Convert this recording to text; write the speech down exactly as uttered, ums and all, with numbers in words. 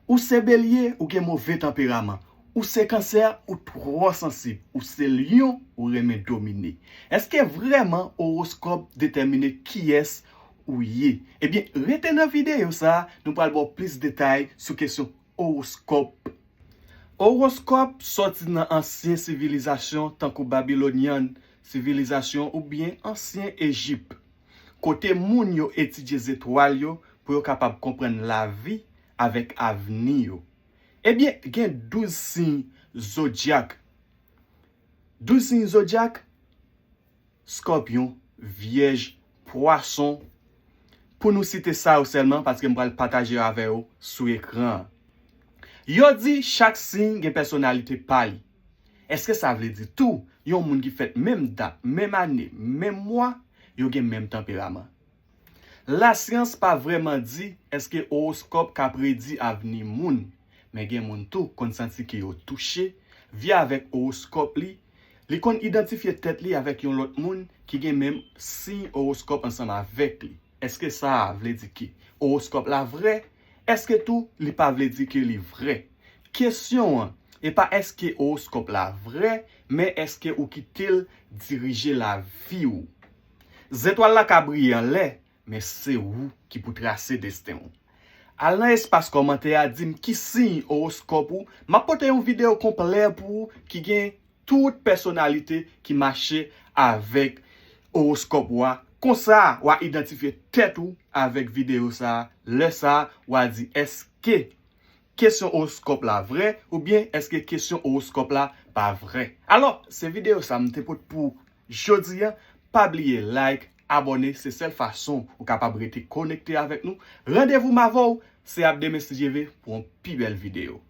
Ou se Belye, ou gen move tanperaman. Ou se Kansè, ou twò sansib. Ou se Lyon, ou renmen domine. Èske vrèman owoskòp detèmine kiyès ou ye? Ebyen, rete nan videyo sa a, nou pral ba w plis detay sou kesyon owoskòp. Owoskòp sòti nan ansyen sivilizasyon tankou Babilonyan sivilizasyon oubyen ansyen Ejip, kote moun yo etidye zetwal yo pou yo kapab konprann lavi avèk avni yo. Ebyen, gen douz siy zodyak. Douz siy zodyak, Skòpyon, Vyèj, Pwason, pou nou site sa yo sèlman, paske m pral pataje yo avè yo sou ekran an. Yo di chak siy gen pèsonalite pa li. Èske sa vle di tou, yon moun ki fèt menm dat, menm ane, menm mwa, yo gen menm tanperaman? Lasyans pa vrèman di èske owoskòp ka predi avni moun, men gen moun tou konn santi ke yo touche, via avèk owoskòp li, li konn idantifye tèt li avèk yon lòt moun ki gen menm siy owoskòp ansanm avèk li. Èske sa a vle di ke owoskòp la vrè? Èske tou li pa vle di ke li vrè? Kesyon an, e pa èske owoskòp la vrè, men èske ou kite l dirije lavi w. Zetwal la ka briye anlè, men se ou ki pou trase desten w. Al nan espas kòmantè a, di m ki siy owoskòp ou. M ap pote yon videyo konplè pou ou ki gen tout pèsonalite ki mache avèk owoskòp ou a. Konsa, w a idantifye tèt ou avèk videyo sa a. Lè sa a, w a di èske kesyon owoskòp la vrè oubyen èske kesyon owoskòp la pa vrè. Alò, se videyo sa m te pote pou jodi a. Pa bliye like, abòne, se sèl fason ou kapab rete konekte avèk nou. Randevou m avè w, se ap demen si Dye vle pou yon pi bèl videyo.